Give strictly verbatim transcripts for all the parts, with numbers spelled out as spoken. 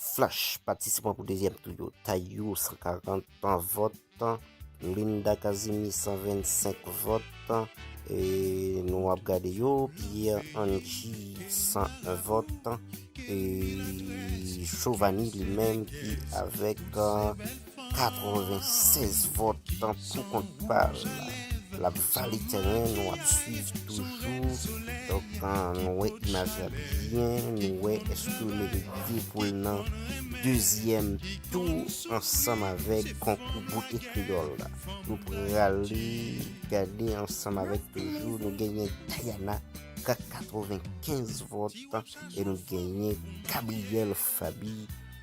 Flash, patisipan pou dezyèm tou yo, Tayou san karant vòt, Linda Casimir san vennsenk vòt, e nou ap gade yo, Pierre Angie san vòt, e Giovanni li menm ki avèk, euh, katrevensèz vòt pou kont pa l. L ap vale tèren, nou ap swiv toujou. Donk, euh, nou wè imaj la byen, nou wè èske l merite pou l nan dezyèm tou ansanm avèk konkou bote kreyòl la. Nou prale gade ansanm avèk toujou, nou genyen Diana ka katrevenkenz vòt e nou genyen Gabriel Fabi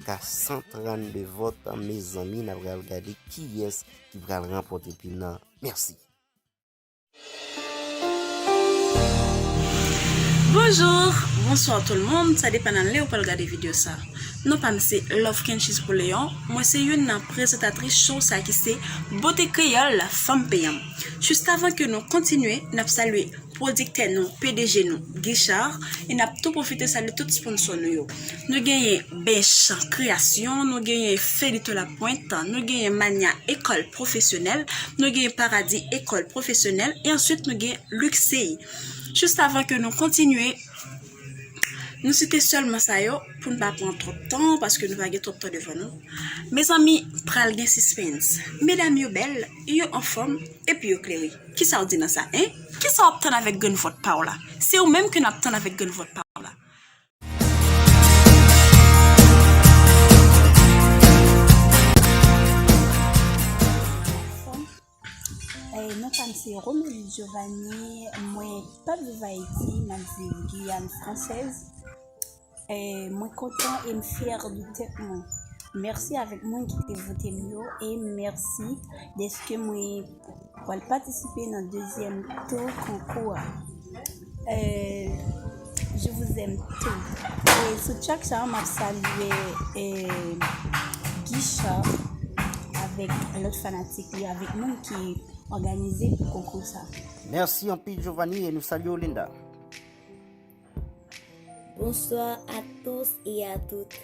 ka san trannde vòt. Mezanmi, n ap pral gade kiyès ki pral ranpòte prim nan. Mèsi. Bonjou, bonswa tout moun, sa depann nan lè ou pral gade videyo sa. Non pa m se Love Kenchis Pouleyon, mwen se youn nan prezantatris show sa ki se Bote Kreyòl Fanm Peyan. Jis avan ke nou kontinye, n ap salye pwodiktè nou, P D G nou, Guichard, e n ap tou pwofite salye tout sponsò nou yo. Nou genyen Bèch Kreyasyon, nou genyen Felito Lapwent, nou genyen Manya Ekòl Pwofesyonèl, nou genyen Paradi Ekòl Pwofesyonèl, e answit nou gen Luxey. Jis avan ke nou kontinye, nou site sèlman sa yo pou n pa pran twòp tan, paske nou pa gen twòp tan devan nou. Mezanmi, pral gen sispens. Medam yo bèl, yo anfòm, epi yo klere. Kisa w di nan sa, en? Kisa w ap tann avèk grenn vòt pa w la? Se ou menm ke n ap tann avèk grenn vòt pa w la. Eh, non pa m se Romelie Giovanni, mwen p ap viv Ayiti, m ap viv Giyàn fransèz. Eh, mwen kontan e m fyè de tèt mwen. Mèsi avèk moun ki te vote m yo e mèsi dèske mwen pral patisipe nan dezyèm tou konkou a. Eh, je vous aime tous. E sou track sa, m ap salye eh, Guichard avèk lòt fanatik li, avèk moun ki òganize pou konkou sa. Mèsi anpil Giovanni e nou salye w Linda. Bonsoir à tous et à toutes.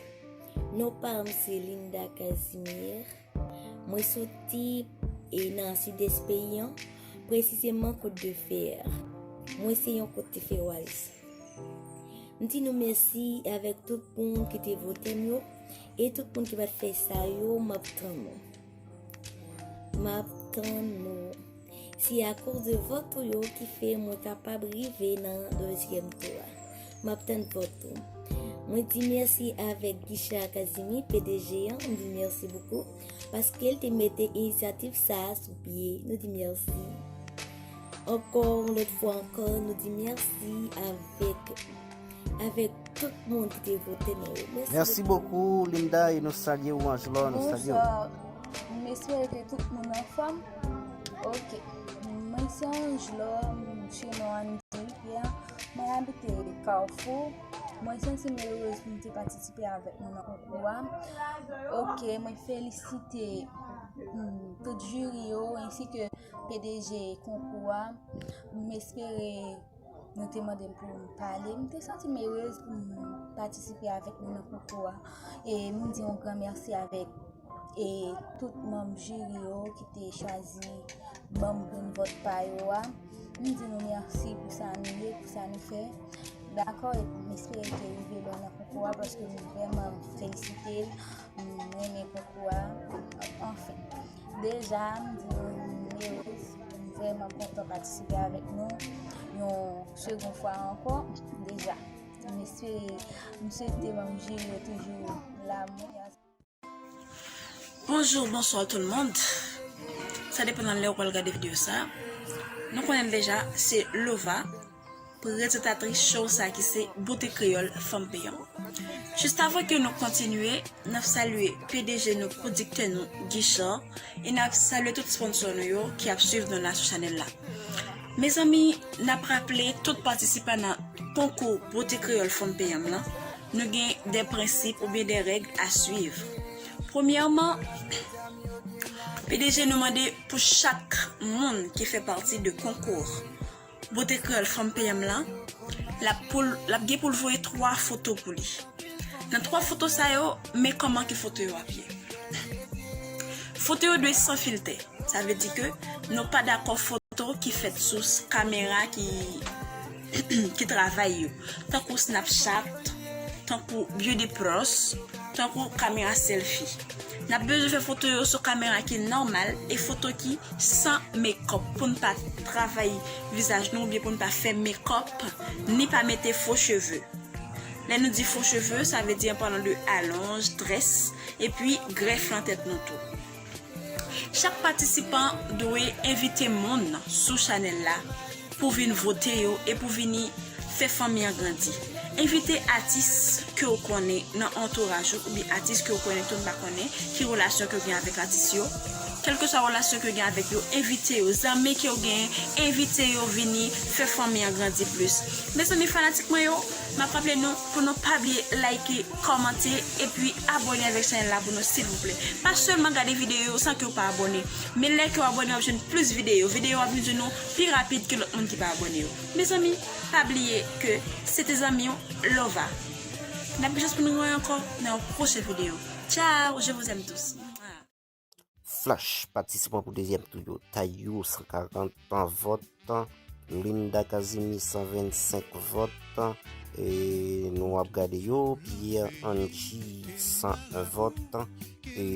Non pa m se Linda Casimir. Mwen soti e nan sidès peyi an, presizeman Côte de Fer. Mwen se yon Koteferwaz. M di nou mèsi avèk tout moun ki te vote m yo e tout moun ki pa t fè sa yo, m ap tann nou. M ap tann nou. Se akoz de vòt ou yo ki fè mwen kapab rive nan dezyèm tou a. M ap tann vòt ou. Mwen di mèsi avèk Guichard Casimir, P D G an, m di mèsi bokou, paske l te mete inisyativ sa a sou pye. Nou di mèsi. Ankò yon lòt fwa ankò, nou di mèsi avèk avèk tout moun ki te vote nou yo. Mèsi. Mèsi bokou Linda e nou salye w Angelor, nou salye w. Bonswa. M espere ke tout moun anfòm. Ok. Mwen se Angelor, m se non Andy Pierre. Mwen abite Kafou. Mwen santi m erez pou m te patisipe avèk nou nan konkou a. Ok, mwen felisite mm, tout jiri yo ensi ke P D G konkou a. M espere nou te mande m pou m pale. M te santi m erez pou m patisipe avèk nou nan konkou a. E m di yon gran mèsi avèk e tout manm jiri yo ki te chwazi ban m grenn vòt pa yo a. M di nou mèsi pou sa nou ye, pou sa nou fè. Dakò, e m espere ke rive lwen nan konkou a paske m vrèman felisite l. M renmen konkou a. Anfen, deja, m di nou m erez, m vrèman kontan patisipe avèk nou yon segon fwa ankò. Deja, m espere, m swete manm jiri yo toujou la. Bonjou, bonswa tout moun. Sa depann nan lè ou pral gade videyo sa. Nou konnen l deja, se Lova, prezantatris show sa ki se Bote Kreyòl Fanm Peyan. Jis avan ke nou kontinye, n ap salye P D G nou, pwodiktè nou, Guichard, e n ap salye tout sponsò nou yo ki ap swiv nou la sou chanèl la. Mezanmi, n ap raple tout patisipan nan konkou Bote Kreyòl Fanm Peyan m lan, nou gen de prensip oubyen de règ a swiv. Premyèman, P D G nou mande pou chak moun ki fè pati de konkou Bote Kreyòl Fanm Peyan m lan, l ap pou l, l ap gen pou l voye twa foto pou li. Nan twa foto sa yo, men kòman ke foto yo ap ye. Foto yo dwe san filtè. Sa vle di ke nou pa dakò foto ki fèt sou s-, kamera ki, ki travay yo. Tankou Snapchat, tankou Beauty Plus, tankou kamera selfie. N ap bezwen fè foto yo sou kamera ki nòmal e foto ki san make-up pou n pa travay vizaj nou oubyen pou n pa fè make-up, ni pa mete fo cheve. Lè nou di fo cheve, sa vle di an palan de alonj, très, epi grèf nan tèt nou tou. Chak patisipan dwe envite moun sou chanèl la pou vin vote yo e pou vini fè fanmi an grandi. Envite atis ke w konnen nan antouraj ou oubyen atis ke w konnen tou n pa konnen ki relasyon ke w gen avèk atis yo. Kèlkeswa relasyon ke w gen avèk yo, envite yo. Zanmi ke w gen, envite yo vini fè fanmi an grandi plis. Mezanmi fanatik mwen yo, m ap raple nou pou nou pa bliye like, kòmante, epi abòne avèk chanèl la pou nou silvouplè. Pa sèlman gade videyo yo san ke w pa abòne, men lè ke w abòne w ap jwenn plis videyo. Videyo ap vin jwenn nou pi rapid ke lòt moun ki pa abòne yo. Mezanmi, pa bliye ke se te zanmi w, Lova. N ap gen chans pou nou wè ankò nan yon pwochen videyo. Ciao, je vous aime tous. Flash, patisipan pou dezyèm tou yo, Tayou san karant vòt, Linda Casimir san vennsenk vòt, e nou ap gade yo, Pierre Angie san vòt, e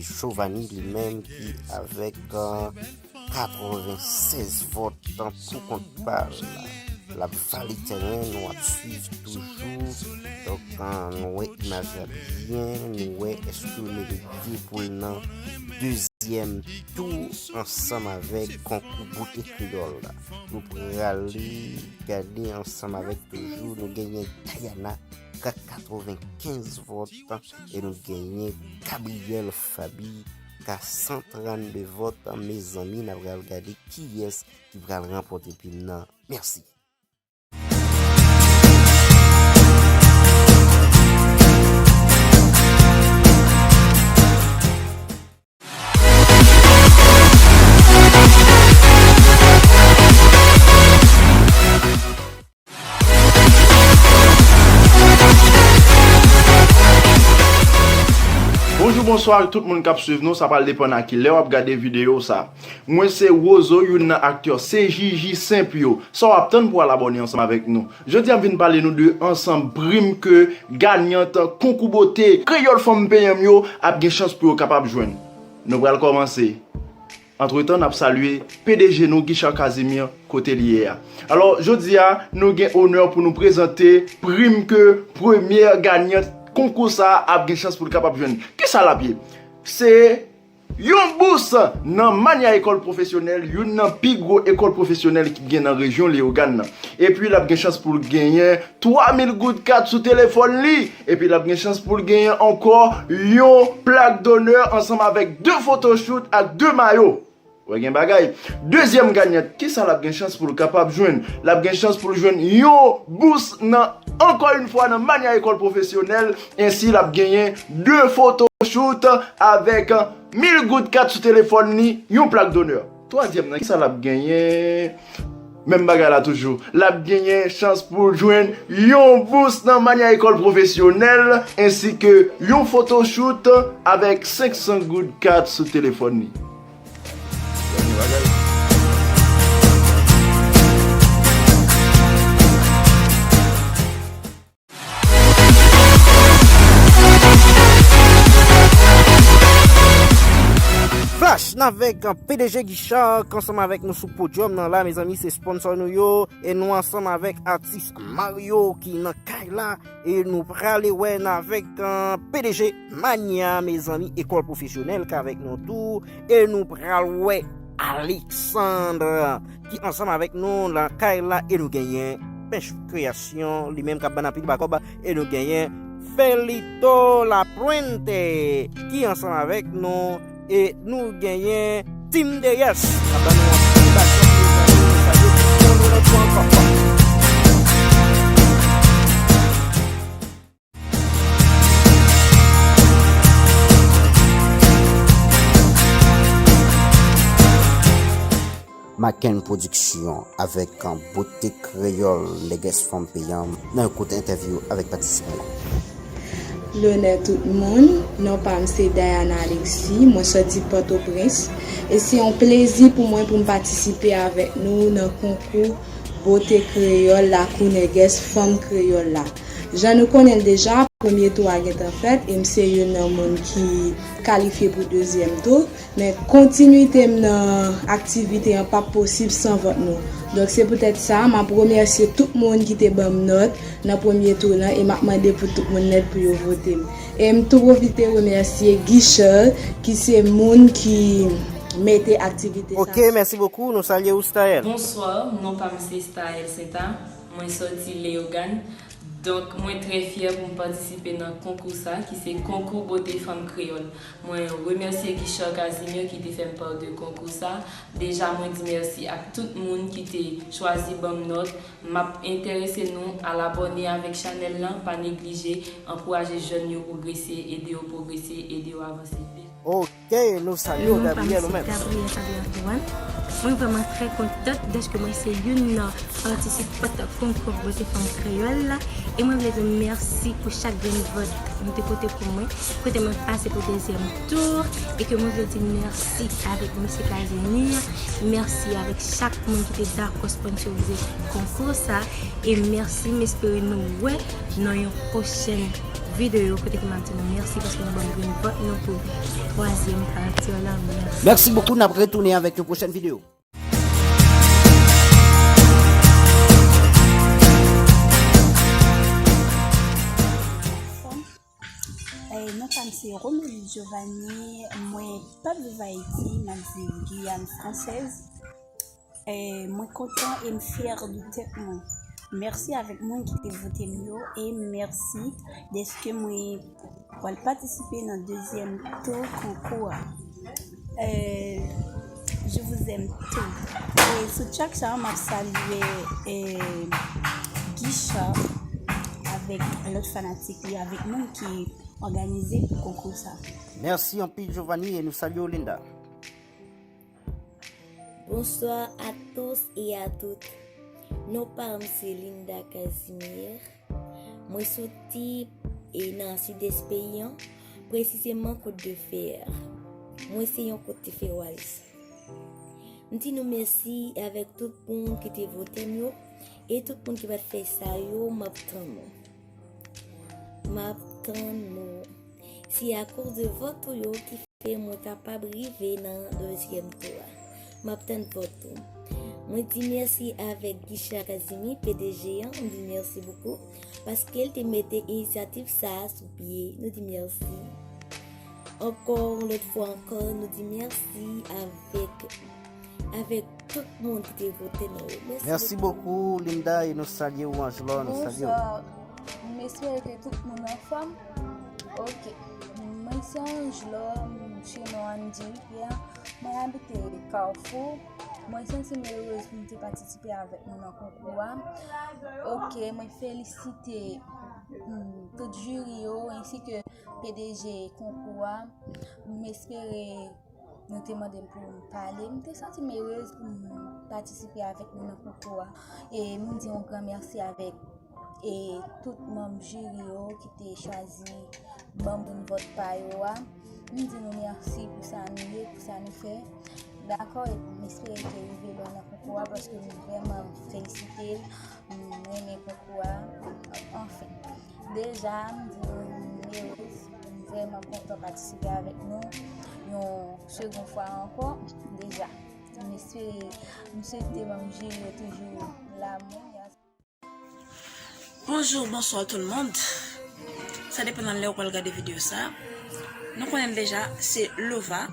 Chovani li menm ki avèk, euh, katrevennsèz vòt pou kont pa l. L ap vale tèren, nou ap swiv toujou. Donk, an, nou wè imaj la byen, nou wè èske l merite pou l nan dezyèm tou ansanm avèk konkou bote kreyòl la. Nou prale gade ansanm avèk toujou, nou genyen Diana ka katrevenkenz vòt e nou genyen Gabriel Faby ka san trannde vòt. Mezanmi, n ap pral gade kiyès ki pral ranpòte prim nan. Mèsi. Bonjou, bonswa tout moun k ap swiv nou, sa pral depann a kilè w ap gade videyo sa. Mwen se Wozo, youn nan aktè C J J senp yo. Sa w ap tann pou w al abòne ansanm avèk nou. Jodi a m vin pale nou de ansanm prim ke ganyant konkou bote kreyòl fanm peyanm yo ap gen chans pou yo kapab jwenn. Nou pral kòmanse. Antretan, n ap salye P D G nou, Guichard Casimir, kote l ye a. Alò, jodi a, nou gen onè pou nou prezante prim ke premyè ganyant konkou sa a ap gen chans pou l kapab jwenn. Kisa l ap ye? Se yon bous nan Mania École Professionnelle, youn nan pi gwo ekòl pwofesyonèl ki gen nan rejyon Leyogàn nan. Epi l ap gen chans pou l genyen twa mil goud kat sou telefòn li. Epi l ap gen chans pou l genyen ankò yon plak donè ansanm avèk de photoshoot ak de mayo. Wè gen bagay. Dezyèm ganyant, kisa l ap gen chans pou l kapab jwenn? L ap gen chans pou l jwenn yon bous nan, ankò yon fwa, nan Mania École Professionnelle. Ensi, l ap genyen de photoshoot avèk mil goud kat sou telefòn li, yon plak donè. Twazyèm nan, kisa l ap genyen? Menm bagay la toujou. L ap genyen chans pou l jwenn yon bous nan Mania École Professionnelle, ensi ke yon photoshoot avèk senk san goud kat sou telefòn li. Flash, n avèk P D G Guichard, k ansanm avèk nou sou podyòm nan la, mezanmi, se sponsò nou yo, e nou ansanm avèk atis Mario ki nan kay la, e nou prale wè n avèk, euh, P D G Mania, mezanmi, ekòl pwofesyonèl k avèk nou tou, e nou pral wè Alexandre ki ansanm avèk nou lakay la, e nou genyen Pèch Kreyasyon, li menm k ap ban anpil bakòb, e nou genyen Felito Lapuente ki ansanm avèk nou, e nou genyen Team Deyès k ap ban nou anpil bakòb, mezanmi, nou salye tout moun, nou lòt fwa ankò. Maken Production avèk Bote Kreyòl, Nègès Fanm Peyanm, nan yon kout entèvyou avèk patisipan yo. Lonè tout moun, non pa m se Diana Alexis, mwen sòti Pòtoprens, e se yon plezi pou mwen pou m patisipe avèk nou nan konkou bote kreyòl la, Cournègès fanm kreyòl la. Jan nou konnen l deja, premye tou a gentan fèt, e m se youn nan moun ki kalifye pou dezyèm tou. Men kontinwite m nan aktivite an p ap posib san vòt nou. Donk se poutèt sa, m ap remèsye tout moun ki te ban m nòt nan premye tou lan e m ap mande pou tout moun nèt pou yo vote m. E m tou pwofite remèsye Guichard ki se moun ki mete aktivite sa. Ok, merci beaucoup. Nou salye ou, Staël. Bonswa, non pa m se Staël Senta. Mwen sòti Leyogàn. Donk, mwen trè fyè pou m patisipe nan konkou sa, ki se konkou bote fanm kreyòl. Mwen remèsye Guichard Casimir ki te fè m pa de konkou sa. Deja, mwen di mèsi ak tout moun ki te chwazi ban m nòt. M ap enterese nou al abòne avèk chanèl lan, pa neglije, ankouraje jèn yo pwogrese, ede yo pwogrese, ede yo avanse. Ok, nou salye w, Gabriel, ou menm? Gabriel Fabien Antoine. Mwen vrèman trè kontan dèske mwen se youn nan patisipant konkou bote fanm kreyòl la. E mwen vle di mèsi pou chak grenn vòt nou te pote pou mwen, kote mwen pase pou dezyèm tou, e ke mwen vle di mèsi avèk mesye Casimir, mèsi avèk chak moun ki te dakò sponsorize konkou sa, e mèsi, m espere nou wè nan yon pwochèn videyo kote ke m ap di nou mèsi paske nou ban m grenn vòt nou pou twazyèm pati an la. Mèsi. Merci beaucoup, n ap retounen avèk yon pwochèn videyo. Eh, non pa m se Romelie Giovanni, mwen p ap viv Ayiti, m ap viv Giyàn fransèz. Eh, mwen kontan e m fyè de tèt mwen. Mèsi avèk moun ki te vote m yo e mèsi dèske mwen pral patisipe nan dezyèm tou konkou a. Eh, je vous aime tous. E sou track sa, m ap salye, eh, Guichard avèk lòt fanatik li, avèk moun ki òganize pou konkou sa. Mèsi anpil, Giovanni, e nou salye w, Linda. Bonsoir à tous et à toutes. Non pa m se Linda Casimir. Mwen soti e nan sidès peyi an, presizeman Côte de Fer. Mwen se yon Côte de Feroise. M di nou mèsi avèk tout moun ki te vote m yo e tout moun ki pa t fè sa yo, m ap tann nou. M ap tann nou. Se akoz de vòt ou yo ki fè mwen kapab rive nan dezyèm tou a. M ap tann vòt ou. Mwen di mèsi avèk Guichard Casimir, P D G an, m di mèsi bokou, paske l te mete inisyativ sa a sou pye. Nou di mèsi. Ankò, yon lòt fwa ankò, nou di mèsi avèk, avèk tout moun ki te vote nou yo. Mèsi bokou. Mèsi bokou, Linda, e nou salye w, Angelor, nou salye w. Bonswa. M espere ke tout moun anfòm. Ok. Mwen se Angelor, m se non Andy Pierre. Mwen abite Kafou. Mwen santi m erez pou m te patisipe avèk nou nan konkou a. Ok, mwen felisite, mm, tout jiri yo, ensi ke P D G konkou a. M espere nou te mande m pou m pale. M te santi m erez pou m patisipe avèk nou nan konkou a. E m di yon gran mèsi avèk, e tout manm jiri yo ki te chwazi ban m vòt pa yo a. M di nou mèsi pou sa nou ye, pou sa nou fè. Dakò, e m espere ke rive lwen nan konkou a, paske m vrèman felisite l. M renmen konkou a. Anfen, deja, m di nou m erez, m vrèman kontan patisipe avèk nou yon segon fwa ankò. Deja, m espere, m swete manm jiri yo toujou lanmou. Bonjou, bonswa tout moun. Sa depann nan lè w pral gade videyo sa. Nou konnen l deja, se Lova,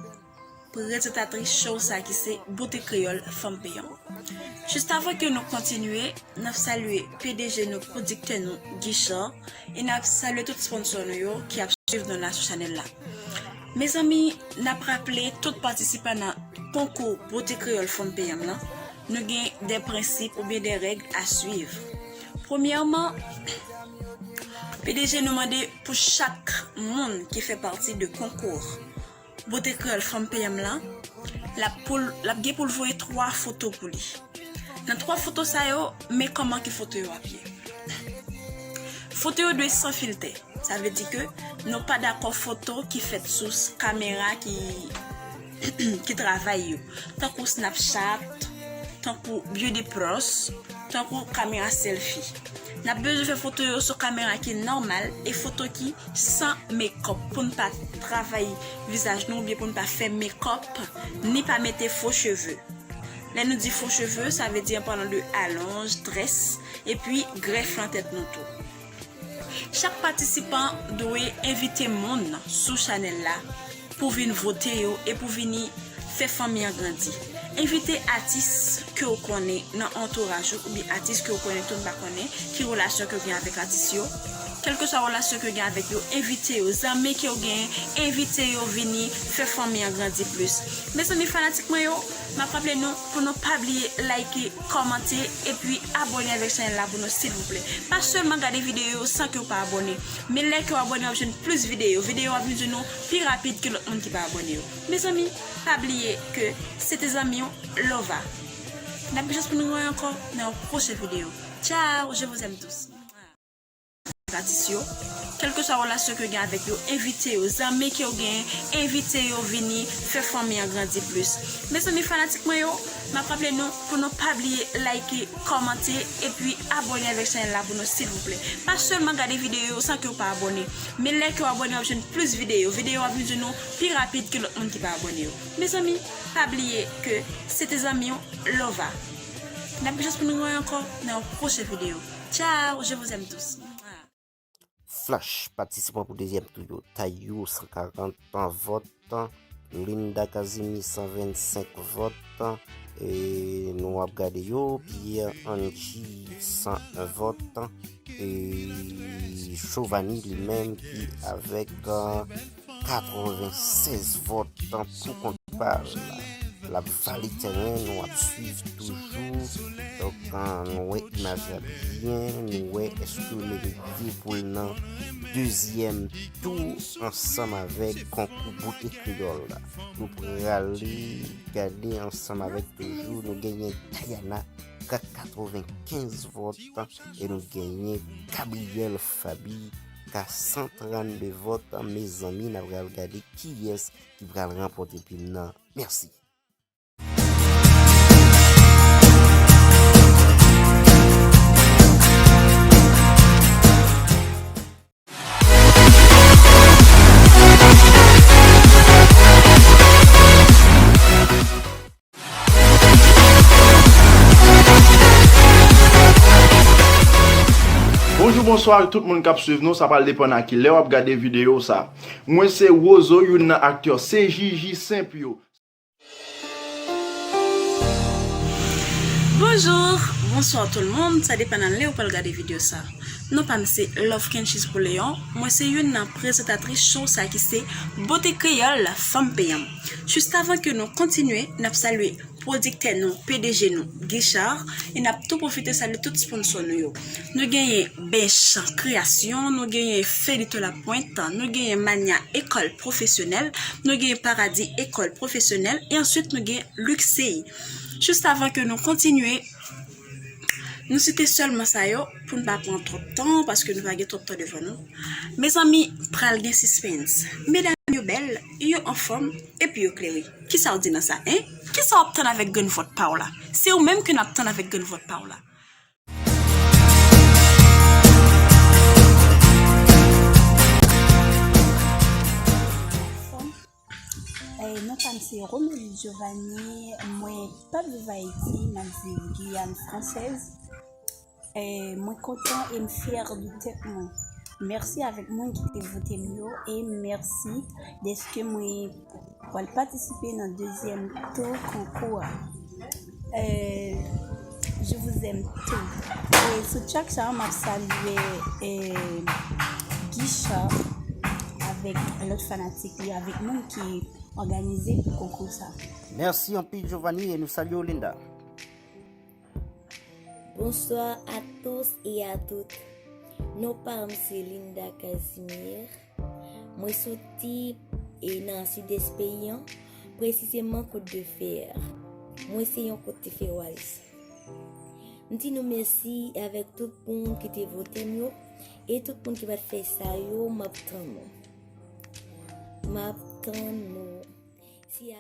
prezantatris show sa ki se Bote Kreyòl Fanm Peyi an. Jis avan ke nou kontinye, n ap salye P D G nou, pwodiktè nou, Guichard, e n ap salye tout sponsò nou yo ki ap swiv nou la sou chanèl la. Mezanmi, n ap raple tout patisipan nan konkou Bote Kreyòl Fanm Peyi an lan, nou gen de prensip oubyen de règ a swiv. Premyèman, P D G nou mande pou chak moun ki fè pati de konkou Bote Kreyòl Fanm Peyi an lan, l ap pou l, l ap gen pou l voye twa foto pou li. Nan twa foto sa yo, men kòman ke foto yo ap ye. Foto yo dwe san filtè. Sa vle di ke nou pa dakò foto ki fèt sou s- kamera ki, ki travay yo. Tankou Snapchat, tankou Beauty Plus, tankou kamera selfie. N ap bezwen fè foto yo sou kamera ki nòmal e foto ki san mekòp pou n pa travay vizaj nou oubyen pou n pa fè mekòp, ni pa mete fo cheve. Lè nou di fo cheve, sa vle di an palan de alonj, très, epi grèf nan tèt nou tou. Chak patisipan dwe envite moun sou chanèl la pou vin vote yo e pou vini fè fanmi an grandi. Envite atis ke w konnen nan antouraj ou oubyen atis ke w konnen tou n pa konnen ki relasyon ke w gen avèk atis yo. Kèlkeswa relasyon ke w gen avèk yo, envite yo. Zanmi ke w gen, envite yo vini fè fanmi an grandi plis. Mezanmi fanatik mwen yo, m ap raple nou pou nou pa bliye like, kòmante, epi abòne avèk chanèl la pou nou silvouplè. Pa sèlman gade videyo yo san ke w pa abòne, men lè ke w abòne w ap jwenn plis videyo. Videyo ap vin jwenn nou pi rapid ke lòt moun ki pa abòne yo. Mezanmi, pa bliye ke se te zanmi w, Lova. N ap gen chans pou nou wè ankò nan yon pwochen videyo. Ciao, je vous aime tous. Atis yo, kèlkeswa relasyon ke w gen avèk yo, envite yo. Zanmi ke w gen, envite yo vini fè fanmi an grandi plis. Mezanmi fanatik mwen yo, m ap raple nou pou nou pa bliye like, kòmante, epi abòne avèk chanèl la pou nou silvouplè. Pa sèlman gade videyo yo san ke w pa abòne, men lè ke w abòne w ap jwenn plis videyo. Videyo ap vin jwenn nou pi rapid ke lòt moun ki pa abòne yo. Mezanmi, pa bliye ke se te zanmi w, Lova. N ap gen chans pou nou wè ankò nan yon pwochen videyo. Ciao, je vous aime tous. Flash, patisipan pou dezyèm tou yo, Tayou san karant vòt, Linda Casimir san vennsenk vòt, e nou ap gade yo, Pierre Angie san vòt, e Chovani li menm ki avèk katrevennsèz vòt pou kont pa l. L ap vale tèren, nou ap swiv toujou. Donk, nou wè imaj la byen, nou wè èske l merite pou l nan dezyèm tou ansanm avèk konkou bote kreyòl la. Nou prale gade ansanm avèk toujou, nou genyen Diana k a katrevenkenz vòt e nou genyen Gabriel Faby k a san trannde vòt. Mezanmi, n a pral gade kiyès ki pral ranpòte prim nan. Mèsi. Bonjou, bonswa tout moun k ap swiv nou, sa pral depann a kilè w ap gade videyo sa. Mwen se Wozo, youn nan aktè C J J senp yo. Bonjou, bonswa tout moun, sa depann a lè w pral gade videyo sa. Non pa m se Love Kenchis Poleyon, mwen se youn nan prezantatris show sa ki se Bote Kreyòl Fanm Peyanm. Jis avan ke nou kontinye, n ap salye pwodiktè nou, P D G nou, Guichard, e n ap tou pwofite salye tout sponsò nou yo. Nou genyen Bench Kreyasyon, nou genyen Felito Lapointe, nou genyen Mania Ekòl Pwofesyonèl, nou genyen Paradi Ekòl Pwofesyonèl, e answit nou gen Luxey. Jis avan ke nou kontinye, nou site sèlman sa yo pou n pa pran twòp tan, paske nou pa gen twòp tan devan nou. Mezanmi, pral gen sispens. Medam yo bèl, yo anfòm, epi yo klere. Kisa w di nan sa, en? Kisa w ap tann avèk grenn vòt pa w la? Se ou menm ke n ap tann avèk grenn vòt pa w la. Eh, non pa m se Romelie Giovanni, mwen p ap viv Ayiti, m ap viv Giyàn fransèz. Eh, mwen kontan e m fyè de tèt mwen. Mèsi avèk moun ki te vote m yo e mèsi dèske mwen pral patisipe nan dezyèm tou konkou a. Eh, je vous aime tous. E sou track sa a, m ap salye eh, Guichard avèk lòt fanatik li, avèk moun ki òganize pou konkou sa. Mèsi anpil Giovanni e nou salye w Linda. Bonsoir à tous et à toutes. Non pa m se Linda Casimir. Mwen soti e nan sidès peyi an, presizeman Côte de Fer. Mwen se yon Côte de Feroise. M di nou mèsi avèk tout moun ki te vote m yo. E tout moun ki pa t fè sa yo, m ap tann nou. M ap tann nou. Si